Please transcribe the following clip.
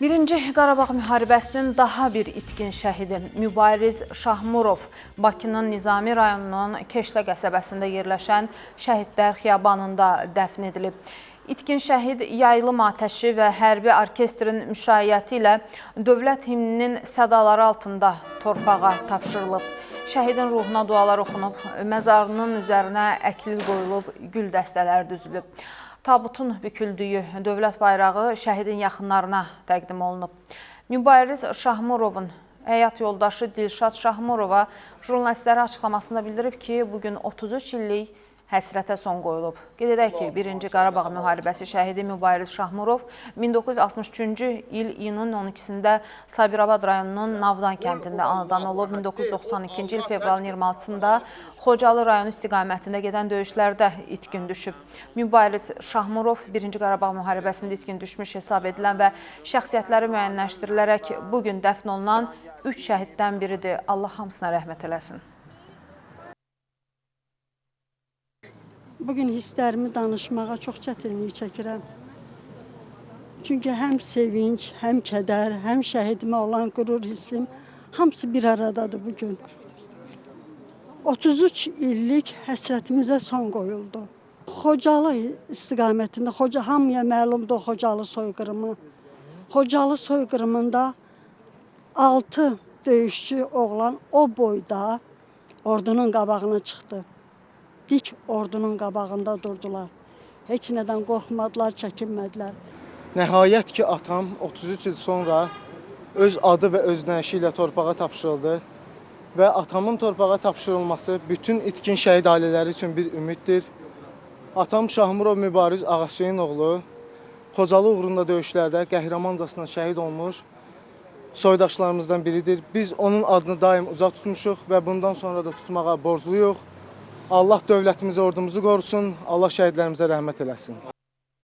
Birinci Qarabağ müharibəsinin daha bir itkin şəhidi Mübariz Şahmurov Bakının Nizami rayonunun Keşlə qəsəbəsində yerləşən Şəhidlər Xiyabanında dəfn edilib. İtkin şəhid yaylım atəşi və hərbi orkestrin müşayiəti ilə dövlət himninin sədaları altında torpağa tapşırılıb. Şəhidin ruhuna dualar oxunub, məzarının üzərinə əklil qoyulub, gül dəstələri düzülüb. Tabutun büküldüyü dövlət bayrağı şəhidin yaxınlarına təqdim olunub. Mübariz Şahmurovun həyat yoldaşı Dilşad Şahmurova jurnalistlərə açıqlamasında bildirib ki, bugün 33 illik həsrətə son qoyulub. Qeyd edək ki, 1-ci Qarabağ müharibəsi şəhidi Mübariz Şahmurov 1963-cü il iyunun 12-sində Sabirabad rayonunun Navdan kəndində anadan olub. 1992-ci il fevralın 26-sında Xocalı rayonu istiqamətində gedən döyüşlərdə itkin düşüb. Mübariz Şahmurov 1-ci Qarabağ müharibəsində itkin düşmüş hesab edilən və şəxsiyyətləri müəyyənləşdirilərək bugün dəfn olunan 3 şəhiddən biridir. Allah hamısına rəhmət eləsin. Bugün hisslərimi danışmağa çox çətinlik çəkirəm. Çünki həm sevinc, həm kədər, həm şəhidimə olan qürur hissim hamısı bir aradadır bugün. 33 illik həsrətimizə son qoyuldu. Xocalı istiqamətində, hamıya məlumdur Xocalı soyqırımı. Xocalı soyqırımında 6 döyüşçü oğlan o boyda ordunun qabağına çıxdı. Dik ordunun qabağında durdular. Heç nədən qorxmadılar, çəkinmədilər. Nəhayət ki, atam 33 il sonra öz adı və öz nəşi ilə torpağa tapşırıldı və atamın torpağa tapşırılması bütün itkin şəhid ailələri üçün bir ümiddir. Atam Şahmurov Mübariz Ağahüseynoğlu Xocalı uğrunda döyüşlərdə qəhrəmancasına şəhid olmuş soydaşlarımızdan biridir. Biz onun adını daim uca tutmuşuq və bundan sonra da tutmağa borcluyuq. Allah dövlətimizi, ordumuzu qorusun, Allah şəhidlərimizə rəhmət eləsin.